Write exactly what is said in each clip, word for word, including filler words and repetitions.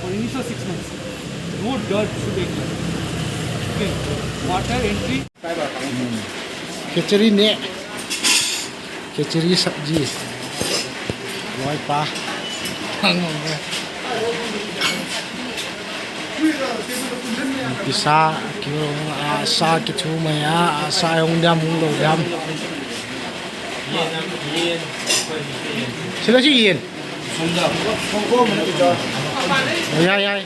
for initial six months. No dirt should enter. Okay. Water entry. Khichdi ne. Khichdi sabji. Loi pa. Pisa, kiu, asa, kichu maya, asa, hung dam, hung lo dam. Sila si yin. Yai, yai.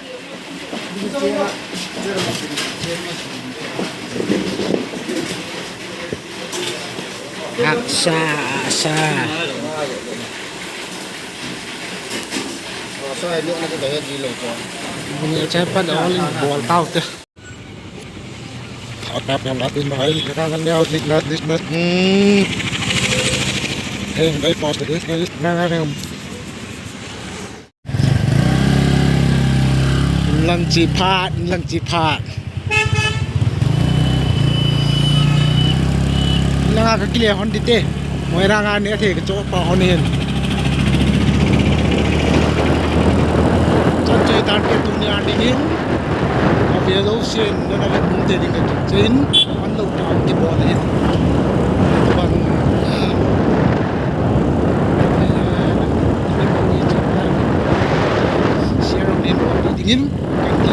Asa, asa. Buni acha pa da oli bol tau te. Tap tap yang latin bahai, kita kan dia lik lat lik lat. Hmm. Eh, baik pas ke, baik. Nah, nah, nah. Lang chi phat, lang chi phat. Langa ka kile hon dite. Moiranga ne the ka cho pa hon hin. Chan choi tan ke tum ni an ding hin. Ka ve lo sien na na ve tum te ding ka kin chen. An lo ta ki bo le. Bang. Sierra Leone ding hin. Kan ki.